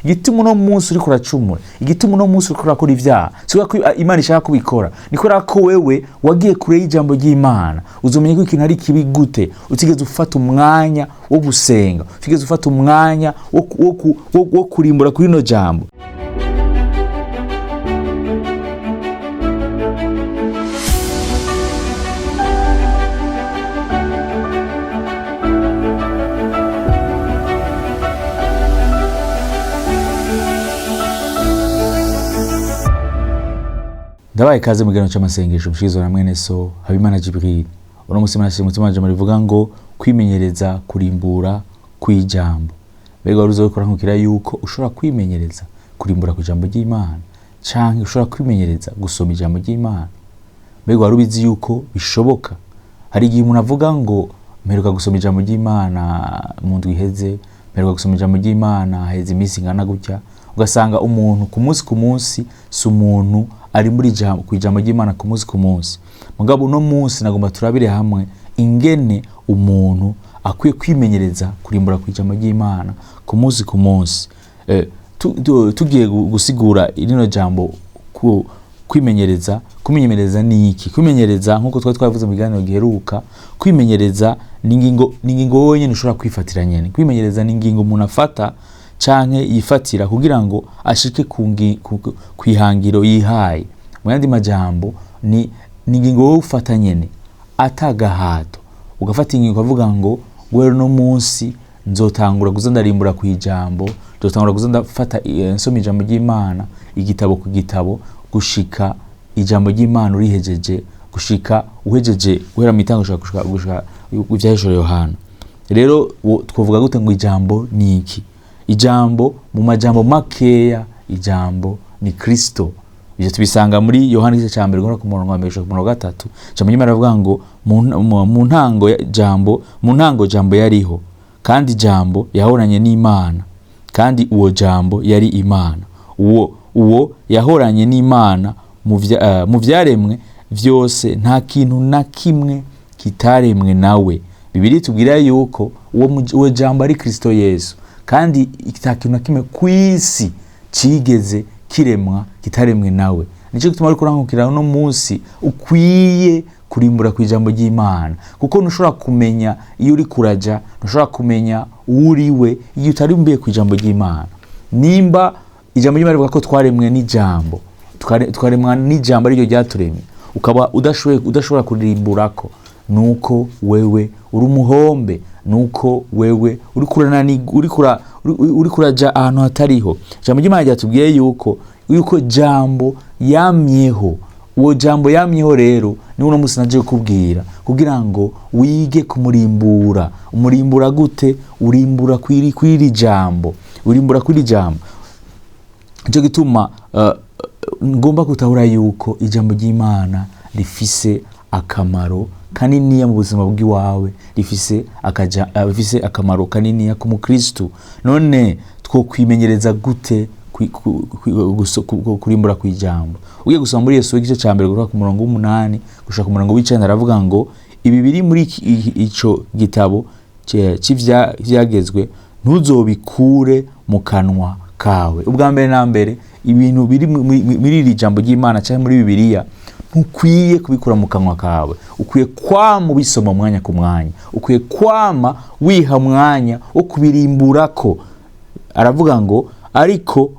Igituma uno munsi uriko uracumura, igituma uno munsi uriko urakora ivyaha, si kubera ko Imana ishaka kubikora, ni kubera ko wewe wagiye kure y'ijambo ry'Imana. Uzomenya ko ikintu ari kibi gute utigeze ufata umwanya wo gusenga, utigeze ufata umwanya wo kurimbura kuri rino jambo. Ndabaye ikaze mu kiganiro c'amasengesho mushikirizwa na mwene so Habimana Jibril. Uno musi Imana yashyize umutima wanje mu rivuga ngo kwimenyereza kurimbura kw'ijambo. Mbega wari uzobikora nkubwira yuko ushobora kwimenyereza kurimbura kw'ijambo ry'Imana, canke ushobora kwimenyereza gusoma ijambo ry'Imana? Mbega wari ubizi yuko bishoboka? Hari igihe umuntu avuga ngo mperuka gusoma ijambo ry'Imana mu ndwi iheze, mperuka gusoma ijambo ry'Imana haheze iminsi ingana gutya. Ugasanga umuntu ku munsi ku munsi si umuntu ari muri ku ijambo ry'Imana ku munsi ku munsi. Mugabo uno munsi nagomba turabire hamwe ingene umuntu akwiye kwimenyereza kurimbura ku ijambo ry'Imana ku munsi ku munsi. Tugiye gusigura rino jambo kwimenyereza. Kwimenyereza ni iki? Kwimenyereza nkuko twari twavuze mu kiganiro giheruka, kwimenyereza ni ingingo, ni ingingo wowe nyene ushobora kwifatira nyene. Kwimenyereza ni ingingo umuntu afata canke yifatira kugira ngo ashike kwihangiro yihaye. Mu yandi majambo ni ingingo wowe ufata nyene atagahato, ugafata ingingo ukavuga ngo wewe no munsi nzotangura kuza ndarimbura ku ijambo, nzotangura kuza ndafata nsoma ijambo ry'Imana igitabo ku gitabo gushika ijambo ry'Imana urihejeje, gushika uhejeje guhera mu itango gushika ivyahishuriwe Yohana. Rero twovuga gute ngo ijambo ni iki? Ijambo mu majambo makeya, ijambo ni Kristo. Ivyo tubisanga muri Yohana igice ca mbere guhera ku murongo wa mbere gushika ku murongo wa gatatu. Ijambo ry'Imana rivuga ngo mu ntango ya jambo, mu ntango jambo yariho, kandi jambo yahoranye n'Imana, kandi uwo jambo yari Imana. Uwo yahoranye n'Imana mu vyaremwe vyose, nta kintu na kimwe kitaremwe nawe. Bibiliya itubwira yuko uwo jambo ari Kristo Yesu, kandi nta kintu na kimwe kw'isi cigeze kiremwa kitaremwe nawe. Nico gituma ariko urankukira uno munsi ukwiye kurimbura ku ijambo ry'Imana, kuko ntushobora kumenya iyo uri kuraja, ntushobora kumenya uwo uriwe iyo utarimbuye ku ijambo ry'Imana. Nimba ijambo ry'Imana rivuga ko twaremwe n'ijambo, twaremwa n'ijambo ariryo ryaturemye, ukaba udashobora kuririmburako, nuko wewe uri umuhombe, nuko wewe uri kuraja ahantu hatariho. Ijambo ry'Imana ryatubwiye yuko jambo yamyeho. Uwo jambo yamyeho rero ni uno munsi naje kukubwira kugira ngo wige kumurimbura. Umurimbura gute? Urimbura kwiri jambo, urimbura kwiri jambo. Nico gituma ngomba gutahura yuko ijambo ry'Imana rifise akamaro kaniniya mu buzima bw'iwawe, rifise akamaro kaniniya ku mukristo. None twokwimenyereza gute kurimbura kw'ijambo? Ugiye gusoma muri Yesu igice ca mbere guhera ku murongo w'umunani gushika ku murongo w'icenda, aravuga ngo ibi biri muri ico gitabo c'ivyagezwe ntuzobikure mu kanwa kawe. Ubwa mbere na mbere ibintu biri muri iri jambo ry'Imana canke muri Bibiliya ntukwiye kubikura mu kanwa kawe. Ukwiye kwama ubisoma umwanya ku mwanya, ukwiye kwama wiha umwanya wo kubirimburako. Aravuga ngo ariko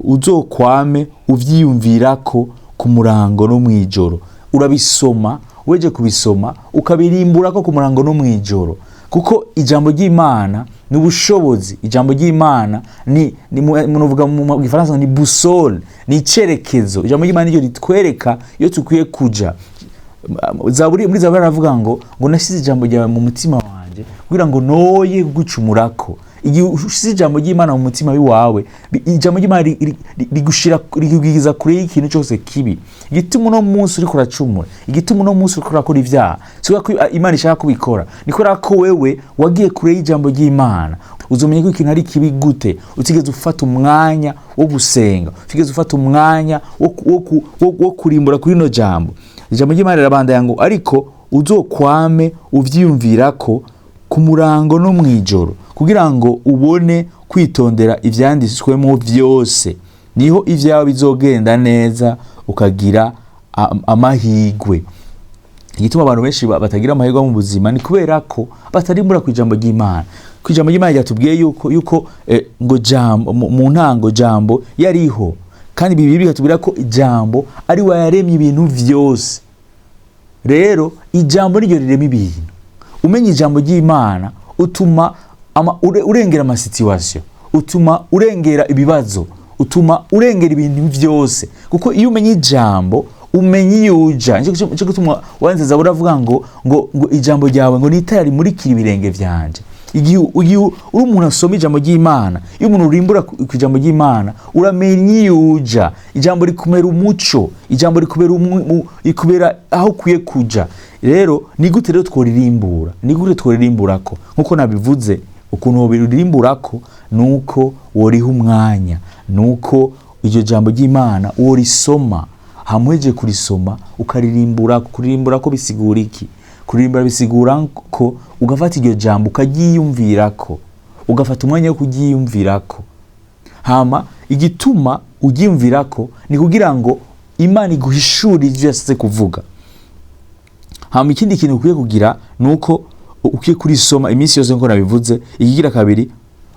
uzokwame uvyiyumvirako ku murango no mwijoro. Urabisoma, weje kubisoma ukabirimburako ku murango no mwijoro, kuko ijambo ry'Imana ni ubushobozi. Ijambo ry'Imana ni munovuga mu Gifaransa ni boussole, ni icerekezo. Ijambo ry'Imana niryo ritwereka iyo tukwiye kuja. Zaburi, muri Zaburi aravuga ngo nashyize ijambo ryawe mu mutima wanje kugira ngo noye kugucumurako. Igihe ushize ijambo ry'Imana mu mutima wawe, ijambo ry'Imana rikugwiza kure y'ikintu cyose kibi. Igituma uno munsi uriko uracumura, igituma uno munsi uriko urakora ivyaha, si kubera ko Imana ishaka kubikora, ni kubera ko wewe wagiye kure y'ijambo ry'Imana. Uzomenya ko ikintu ari kibi gute utigeze ufata umwanya wo gusenga, utigeze ufata umwanya wo kurimbura kuri rino jambo. Ijambo ry'Imana rirabandanya ngo ariko uzokwame uvyiyumvirako Ku murango no mw'ijoro, kugira ngo ubone kwitondera ivyanditswemo vyose, niho ivyawe bizogenda neza, ukagira amahigwe. Igituma abantu benshi batagira amahirwe mu buzima ni kubera ko batarimbura ku ijambo ry'Imana. Ku ijambo ry'Imana ryatubwiye yuko ngo jambo mu ntango jambo yariho, kandi Bibiliya bikatubwira ko ijambo ari we yaremye ibintu vyose. Rero ijambo niryo rirema ibintu. Umenya ijambo ry'Imana utuma urengera amasituation, utuma urengera ibibazo, utuma urengera ibintu vyose, kuko iyo umenye ijambo umenya iyo uja. Nico gituma uwanditse Zaburi avuga ngo ijambo ryawe ngo ni itara rimurikira ibirenge vyanje. Igihe uri umuntu asoma ijambo ry'Imana, iyo umuntu urimbura ku ijambo ry'Imana, uramenya iyo uja. Ijambo rikumera umuco, ijambo rikubera aho ukwiye kuja. Rero ni gute rero tworirimbura? Ni gute tworirimburako? Nkuko nabivuze, ukuntu woririmburako nuko woriha umwanya, nuko iryo jambo ry'Imana worisoma, hamweje kurisoma ukaririmbura. Kuririmbura ko bisigura iki? Kuririmbura bisigura ko ugafata iryo jambo ukaryiyumvirako, ugafata umwanya wo kuryiyumvirako. Hama igituma uryiyumvirako ni kugira ngo Imana iguhishure ivyo yashatse kuvuga. Hama ikindi kintu ukwiye kugira nuko ukwiye kurisoma iminsi yose, nkuko nabivuze. Ikigira kabiri,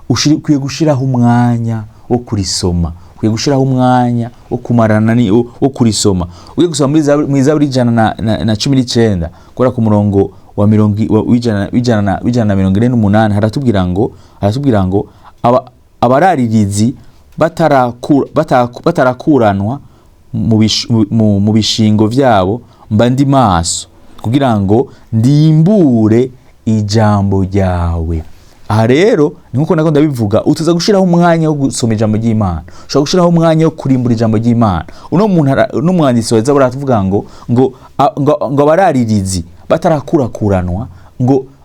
ukwiye gushiraho umwanya wo kurisoma, ukwiye gushiraho umwanya wo kumarana ni wo kurisoma. Ugiye gusoma muri Zaburi 119, guhera ku murongo wa mirongo i-, wa, w'ijana, w'ijana na, w'ijana na mirongo ine n'umunani, haratubwira ngo abararirizi batarakuranwa mu bishingo vyabo, mba ndi maso kugira ngo ndimbure ijambo ryawe. Aha rero ni nkuko nako ndabivuga, utuza gushiraho umwanya wo gusoma ijambo ry'Imana, ushobora gushiraho umwanya wo kurimbura ijambo ry'Imana. Uno muntu uno mwanditsi wa Zaburi aravuga ngo abararirizi batarakurakuranwa,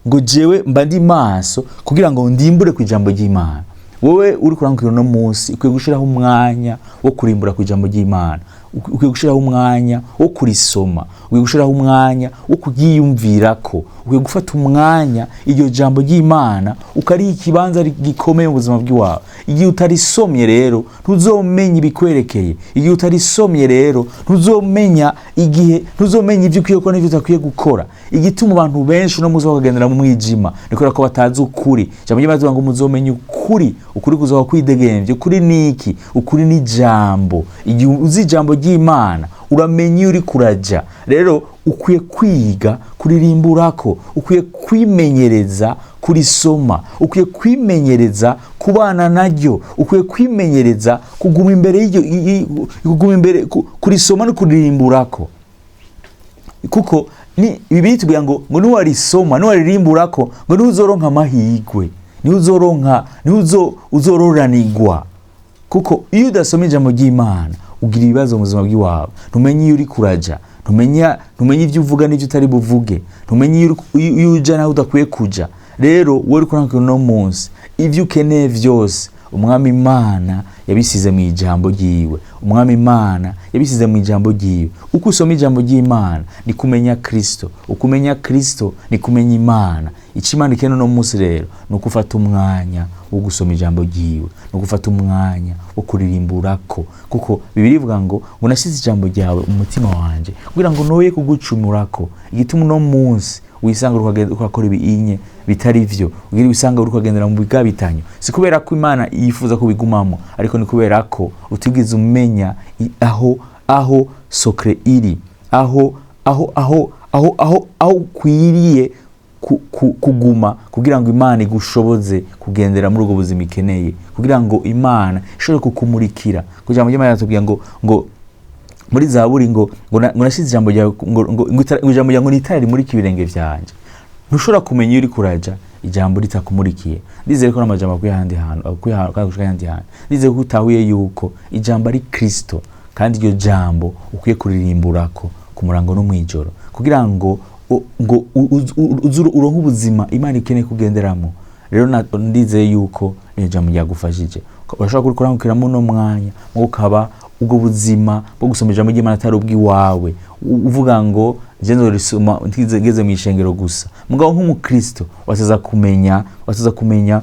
ngo jewe mba ndi maso kugira ngo ndimbure ku ijambo ry'Imana. Wowe uri kurangukira uno munsi, ukwiye gushiraho umwanya wo kurimbura ku ijambo ry'Imana, ukwiye gushiraho umwanya wo kurisoma, ukwiye gushiraho umwanya wo kuryiyumvirako, ukwiye gufata umwanya iryo jambo ry'Imana ukariha ikibanza gikomeye mu buzima bw'iwawe. Igihe utarisomye rero ntuzomenya ibikwerekeye, igihe utarisomye rero ntuzomenya igihe, ntuzomenya ibyo ukwiye gukora n'ibyo utakwiye gukora. Igituma abantu benshi uno munsi bakagendera mu mwijima ni kubera ko batazi ukuri. Ijambo ry'Imana rivuga ngo muzomenya ukuri, ukuri kuzoba kwidegemvya. Ukuri ni iki? Ukuri ni ijambo. Igihe uzi ijambo ry'Imana uramenya iyo uri kuraja. Rero ukwiye kwiga kuririmburako, ukwiye kwimenyereza kurisoma, ukwiye kwimenyereza kubana naryo, ukwiye kwimenyereza kuguma imbere y'iryo, kuguma imbere, kurisoma no kuririmburako. Kuko ni Bibiliya itubwira ngo nuwarisoma nuwaririmburako ngo niho uzoronka amahirwe, niho uzoronka, niho uzororanirwa. Kuko iyo udasoma ijambo ry'Imana ugira ibibazo mu buzima bw'iwawe, ntumenye iyo uri kuraja, ntumenye ivyo uvuga n'ivyo utari buvuge, ntumenye iyo uja naho udakwiye kuja. Rero wowe uri kurangukira uno munsi, ivyo ukeneye vyose Umwami Imana yabisize mu ijambo ryiwe. Umwami Imana yabisize mu ijambo ryiwe. Uko usoma ijambo ry'Imana ni kumenya Kristo, ukumenya Kristo ni kumenya Imana. Ico Imana ikeneye uno munsi rero ni uko ufata umwanya wo gusoma ijambo ryiwe, ni uko ufata umwanya wo kuririmburako. Kuko Bibiliya ivuga ngo nashyize ijambo ryawe mu mutima wanje kugira ngo noye kugucumurako. Igituma uno munsi wisanga urakora ibinye bitari vyo, ugira wisanga uri kugendera mu bigabitanyo, si kubera ko Imana yifuza kubigumamo, ariko ni kubera ko utigeze umenya aho sokre iri, aho ukwiriye kuguma kugira ngo Imana igushoboze kugendera muri ubwo buzima ikeneye, kugira ngo Imana ishobore kukumurikira. Kugira ngo Imana yatubwiye ngo muri Zaburi ngo nashize ijambo ryawe, ngo ijambo ryawe ngo nitare rimurike ibirenge vyanje. Ntushobora kumenya iyo uri kuraja ijambo ritakumurikiye. Ndizeye ko n'amajambo akwiye ahandi hantu, akwiye ahantu, kandi gushika ahandi hantu. Ndizeye ko utahuye yuko ijambo ari Kristo, kandi iryo jambo ukwiye kuririmburako ku murango no mwijoro, kugira ngo uronke ubuzima Imana ikeneye kugenderamo. Rero ndizeye yuko iryo jambo ryagufashije. Urashobora kurikurangukiramo uno mwanya, ukaba Ubwo buzima bwo gusoma ijambo ry'Imana atari ubw'iwawe, uvuga ngo je nzorisoma ngeze mu ishengero gusa. Mugabo nk'umukristo wasaza kumenya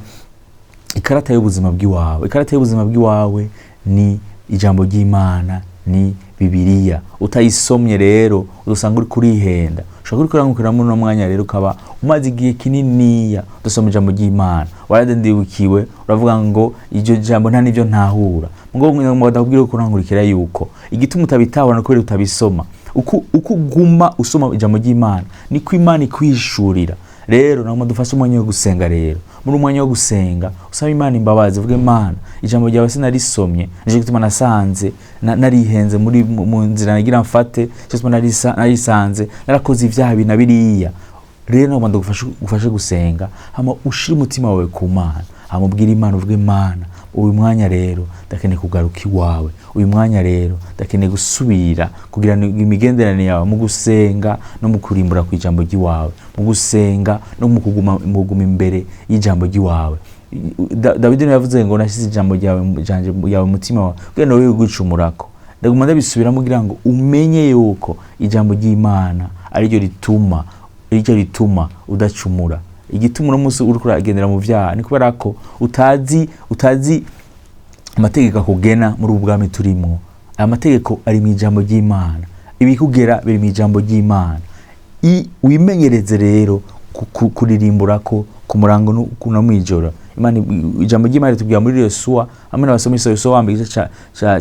ikarata y'ubuzima bw'iwawe. Ikarata y'ubuzima bw'iwawe ni ijambo ry'Imana, ni Bibiliya. Utayisomye rero uzosanga uri kurihenda. Ushobora kuri kurangukira muri uno mwanya rero, ukaba umaze igihe kininiya udasoma ijambo ry'Imana, waradendebukiwe, uravuga ngo iryo jambo nta n'ibyo ntahura. Mugabo ngo ndakubwire ko kurangurikira yuko igituma utabitahura ni kubera utabisoma. Uko uguma usoma ijambo ry'Imana, niko Imana ikwishurira. Rero nagomba dufashe umwanya wo gusenga. Rero muri umwanya wo gusenga, usaba Imana imbabazi, uvuge: "Imana, ijambo ryawe sinarisomye, nicyo gituma nasanze narihenze muri mu nzira nagira mfate, nicyo gituma narisanze narakoze ibyaha ibi na biriya." Rero nagomba ndagufashe, ugufashe gusenga, hama ushire umutima wawe ku Mana, hama ubwire Imana, uvuge: "Imana, uyu mwanya rero ndakeneye kugaruka iwawe. Uyu mwanya rero ndakeneye gusubira kugira imigenderanire yawe mu gusenga no mu kurimbura ku ijambo ry'iwawe, mu gusenga no mu kuguma imbere y'ijambo ry'iwawe." Dawidi niwe yavuze ngo: "Nashyize ijambo ryawe yawe mu mutima wawe kugira ngo wowe gucumurako." Ndaguma ndabisubiramo kugira ngo umenye yuko ijambo ry'Imana ariryo rituma udacumura. Igituma uno munsi uriko uragendera mu vyaha ni kubera ko utazi amategeko akugena muri ubu bwami turimo. Aya mategeko ari mu ijambo ry'Imana, ibikugera biri mu ijambo ry'Imana. Wimenyereze rero kuririmburako ku murango no mw'ijoro. Imana, ijambo ry'Imana ritubwira muri Yosuwa hamwe n'abasoma Yosuwa wa mbere, igice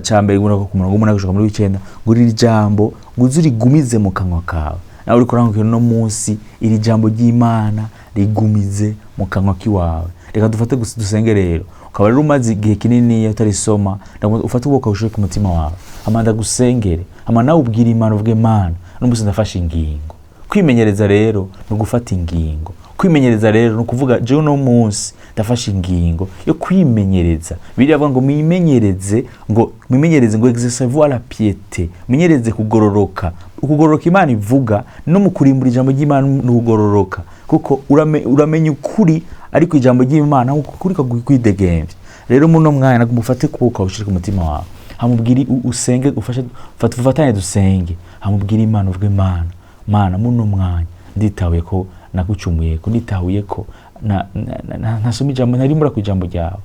ca mbere, guhera ku murongo w'umunani gushika muri w'icenda, ngo iri jambo ngo uze urigumize mu kanwa kawe. Nawe uriko urangukira uno munsi, iri jambo ry'Imana rigumize mu kanwa k'iwawe. Reka dufate gusa dusenge. Rero ukaba rero umaze igihe kinini utarisoma, ndagomba ufate ukuboko ushire ku mutima wawe, hama ndagusengere, hama nawe ubwire Imana, uvuge: "Mana, uno munsi ndafashe ingingo." Kwimenyereza rero ni ugufata ingingo. Kwimenyereza rero ni ukuvuga: "Jewe uno munsi ndafashe ingingo yo kwimenyereza." Bibiliya avuga ngo mwimenyereze, ngo mwimenyereze, ngo exercez-vous à la piété, mwimenyereze kugororoka. Ukugororoka Imana ivuga no mu kurimbura ijambo ry'Imana ni ukugororoka, kuko uramenya ukuri, ariko ijambo ry'Imana ukuri kwidegembya. Rero muno mwanya nagomba ufate ukuboko ushire ku mutima wawe, hamubwire, usenge, ufashe, fata, ufatanye dusenge, hamubwire Imana, uvuge: "Mana, Mana, muno mwanya nditahuye ko nagucumuye, ko nditahuye ko ntasoma ijambo, ntarimbura ku ijambo ryawe."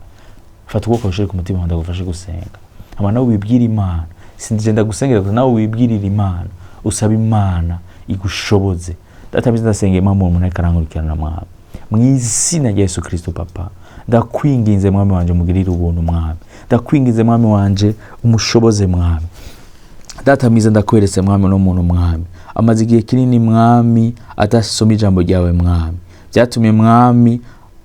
Fata ukuboko ushire ku mutima wawe, ndagufashe gusenga, hama nawe wibwire Imana. Sinjye gusengera gusa, nawe wibwirire Imana, usaba Imana igushoboze. Data mwiza, ndasengeye mama umuntu ariko arankurikirana. Mwami, mu izina rya Yesu Kristo, Papa, ndakwinginze, Mwami wanje, mugirire ubuntu. Mwami, ndakwinginze, Mwami wanje, umushoboze. Mwami Data mwiza, ndakweretse, Mwami, uno muntu, Mwami, amaze igihe kinini, Mwami, adasoma ijambo ryawe. Mwami, byatumye, Mwami,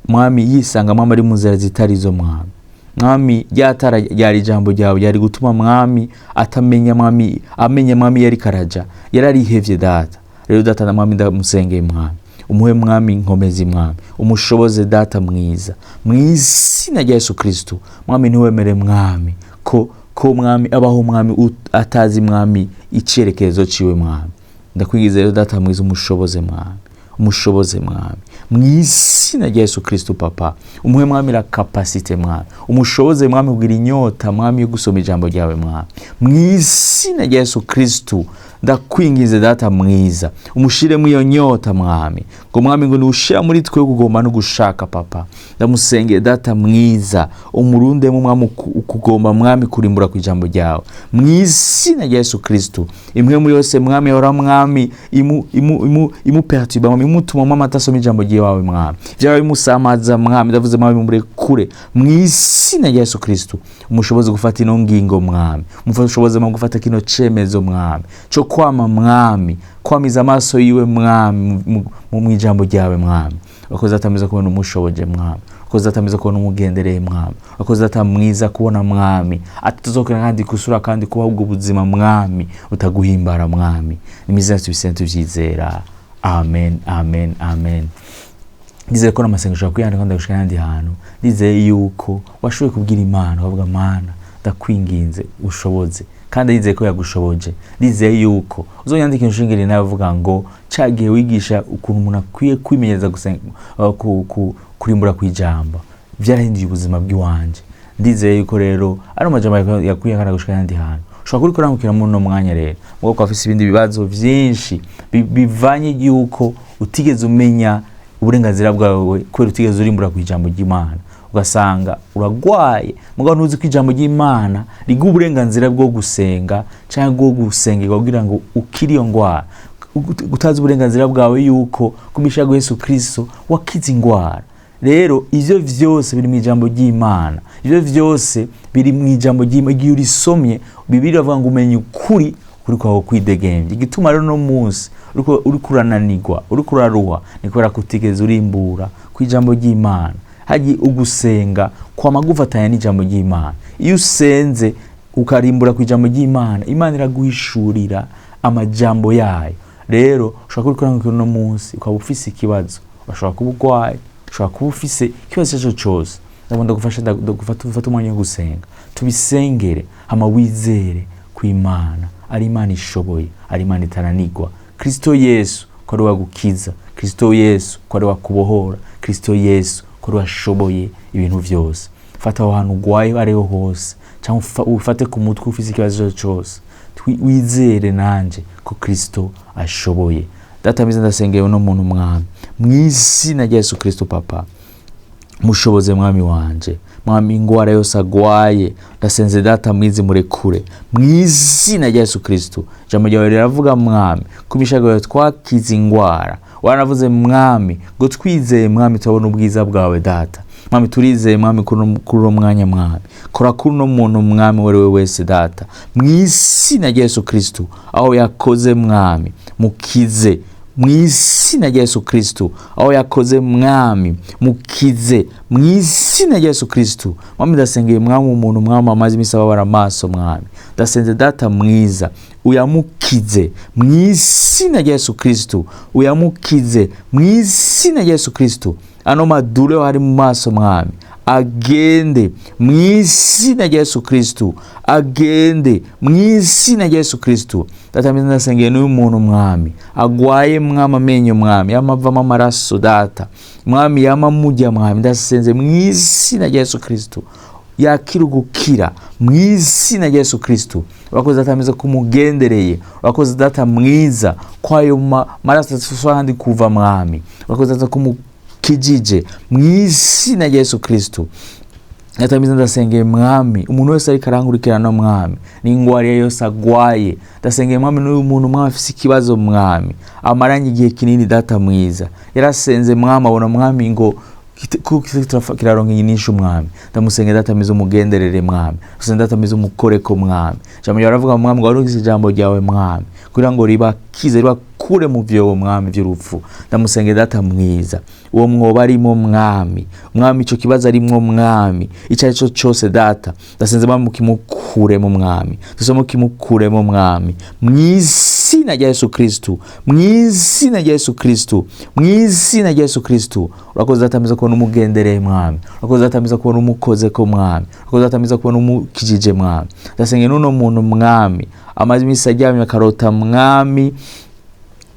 Mwami, yisanga, Mwami, ari mu nzira zitari zo. Mwami, Mwami, ryatara ryari ijambo ryawe ryari gutuma, Mwami, atamenya, Mwami, amenya, Mwami, yari karaja yararihevye. Data, rero Data na Mwami, ndamusengeye, Mwami, umuhe, Mwami, inkomezi, Mwami, umushoboze. Data mwiza, mu izina rya Yesu Kristo, Mwami, ntiwemere, Mwami, ko, Mwami, abaho, Mwami, atazi, Mwami, icyerekezo ciwe. Mwami, ndakwigiza rero, Data mwiza, umushoboze, Mwami, umushoboze. Mwami, mu izina rya Yesu Kristo, Papa, umuhe, Mwami, la capacité. Mwami, umushoboze, Mwami, kugira inyota, Mwami, yo gusoma ijambo ryawe. Mwami, mu izina rya Yesu Kristo, ndakwinginze, Data mwiza, umushiremo iyo nyota, Mwami, ngo, Mwami, ngo niwushira muri twe kugomba no gushaka. Papa, ndamusengeye, Data mwiza, umurundemo, Mwami, ukugomba, Mwami, kurimbura ku ijambo ryawe. Mu izina rya Yesu Kristo, imwe muri yose, Mwami, yahora, Mwami, imu imu imu imuperturba, Mwami, imutuma, Mwami, atasoma ijambo ryawe, Mwami, byaba bimusamaza, Mwami, ndavuze, Mwami, murekure. Mu izina rya Yesu Kristo, umushobozi gufata ino ngingo, Mwami, umushobozi, Mwami, gufata kino cemezo, Mwami, cyo kwama, Mwami, kwamiza amaso yiwe, Mwami, mu ijambo ryawe. Mwami, wakoze atameza kubona umushoboje. Mwami, wakoze atameza kubona umugendereye. Mwami, wakoze atamwiza kubona, Mwami, atuzokera kandi gusura kandi kubaho ubwo buzima, Mwami, utaguhimbara. Mwami, nimizina tubisene tuvyizera, amen, amen, amen. Ndizeye ko n'amasengesho yakwihana kandi agushika ahandi hantu. Ndizeye yuko washoboye kubwira Imana, ukavuga: "Mana, ndakwinginze ushoboze," kandi ndizeye ko yagushoboje. Ndizeye yuko uzonyandika inshingiri nawe uvuga ngo ca gihe wigisha ukuntu umuntu akwiye kwimenyereza gusenga, kurimbura ku ijambo, byarahinduye ubuzima bw'iwanje. Ndizeye yuko rero ari amajambo yakwiye kandi agushika ahandi hantu. Ushobora kuriko urangukira muri uno mwanya rero, mugabo ukaba ufise ibindi bibazo vyinshi bivanye yuko utigeze umenya uburenganzira bwawe, kubera utigeze urimbura ku ijambo ry'Imana. Ugasanga uragwaye, mugabo ntuzi ko ijambo ry'Imana riguha uburenganzira bwo gusenga cyangwa bwo gusengerwa kugira ngo ukire iyo ndwara. Utazi uburenganzira bwawe yuko kumisha Yesu Kristo wakize indwara. Rero ivyo vyose biri mu ijambo ry'Imana, ivyo vyose biri mu ijambo ry'Imana. Igihe urisomye, Bibiliya iravuga ngo umenye ukuri, ukuri kwawe kwidegembya. Igituma rero no munsi uriko urananirwa, uriko uraruha, ni kubera ko utigeze urimbura ku ijambo ry'Imana. Hagiye ugusenga kwama gufatanya n'ijambo ry'Imana. Iyo usenze ukarimbura ku ijambo ry'Imana, Imana iraguhishurira amajambo yayo. Rero ushobora kuba uriko uno munsi ukaba ufise ikibazo, ushobora kuba urwaye, ushobora kuba ufise ikibazo icyo ari cyo cyose. Ndabona ndagufasha, ndagufata, ufate umwanya wo gusenga, tubisengere, hama wizere ku Imana ari Imana ishoboye, ari Imana itaranigwa. Kristo Yesu ko ari wagukiza, Kristo Yesu ko ari wakubohora, Kristo Yesu ko ari washoboye ibintu vyose. Fata aho hantu ugwaye ariho hose, cyangwa ufate ku mutwe ufise ikibazo icyo ari cyo cyose, wizere nanje ko Kristo ashoboye. Data mwiza, ndasengeye uno muntu, Mwami, mu izina rya Yesu Kristo. Papa, mushoboze, Mwami wanje. Mwami, ingwara yose agwaye, ndasenze, Data mwiza, murekure mu izina rya Yesu Kristo. Ijambo ryawe riravuga, Mwami, ku mishago yawe twakize ingwara. Waranavuze, Mwami, ngo twizeye, Mwami, turabona ubwiza bwawe. Data Mwami, turizeye, Mwami, kuri uno mwanya, Mwami, kora kuri uno muntu, Mwami, uwo ari we wese. Data, mu izina rya Yesu Kristo, aho yakoze, Mwami, mukize. Mu izina rya Yesu Kristo, aho yakoze, Mwami, mukize mu izina rya Yesu Kristo. Mwami, ndasengeye, Mwami, umuntu, Mwami, amaze iminsi ababara amaso. Mwami, ndasenze, Data mwiza, uyamukize mu izina rya Yesu Kristo, uyamukize mu izina rya Yesu Kristo. Ano madure ari mu maso, Mwami, agende mu izina rya Yesu Kristo, agende mu izina rya Yesu Kristo. Data mwiza, ndasengeye n'uyu muntu, Mwami, agwaye, Mwami, amenyo, Mwami, yamavamo amaraso. Data Mwami, yamamujya, Mwami, ndasenze mu izina rya Yesu Kristo, yakira ugukira mu izina rya Yesu Kristo. Urakoze, Data mwiza, ko umugendereye. Urakoze, Data mwiza, ko ayo maraso adashobora kuva, Mwami. Urakoze, Data, ko umukijije mu izina rya Yesu Kristo. Data mwiza, ndasengeye, Mwami, umuntu wese ariko arankurikirana, Mwami, n'ingwara yose agwaye. Ndasengeye, Mwami, n'uyu muntu, Mwami, afise ikibazo, Mwami, amaranye igihe kinini. Data mwiza, yarasenze, Mwami, abona, Mwami, ngo kiraronka inyishu. Mwami, ndamusenge, Data mwiza, umugenderere. Mwami, ndasenze, Data mwiza, umukoreko. Mwami, ijambo ryawe ravuga, Mwami, ngo warungitse ijambo ryawe, Mwami, kugira ngo ribakize, ribakure mu vyobo, Mwami, vy'urupfu. Ndamusenge, Data mwiza, uwo mwoba arimo, Mwami, Mwami, ico kibazo arimwo, Mwami, ico ari cyo cyose, Data, ndasenze, Mwami, mukimukuremo. Mwami, ndasenze, mukimukuremo, Mwami, mu izina rya Yesu Kristo, mu izina rya Yesu Kristo, mu izina rya Yesu Kristo. Urakoze, Data mwiza, kubona umugendereye. Mwami, urakoze, Data mwiza, kubona umukozeko. Mwami, urakoze, Data mwiza, kubona umukijije. Mwami, ndasenge n'uno muntu, Mwami, amaze iminsi aryamye akarota, Mwami,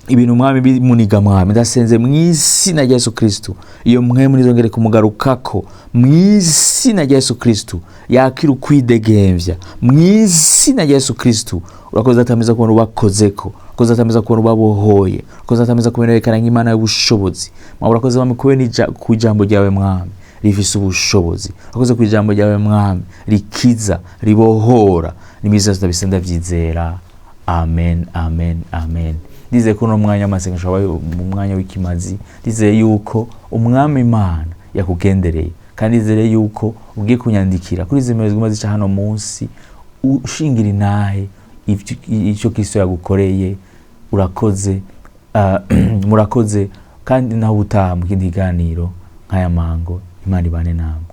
ibintu, Mwami, bimuniga. Mwami, ndasenze mu izina rya Yesu Kristo, iyo mpwemu ntizongere kumugarukako mu izina rya Yesu Kristo. Yakira ukwidegembya mu izina rya Yesu Kristo. Urakoze, Data mwiza, kubona ubakozeko. Urakoze, Data mwiza, kubona ubabohoye. Urakoze, Data mwiza, kubona werekana nk'Imana y'ubushobozi. Mwami, urakoze, Mwami, kubona ku ijambo ryawe, Mwami, rifise ubushobozi. Urakoze ku ijambo ryawe, Mwami, rikiza, ribohora. N'imizi yose ndabise, ndavyizera. Amen, amen, amen. Ndizeye ko uno mwanya w'amasengesho wabaye mu mwanya w'ikimazi. Ndizeye yuko Umwami Imana yakugendereye, kandi ndizeye yuko ugiye kunyandikira kuri izi nimero ziguma zica hano munsi, ushingira intahe icyo Kristo yagukoreye. Urakoze, murakoze, kandi naho ubutaha mu kindi kiganiro nk'aya mango. Imana ibane namwe.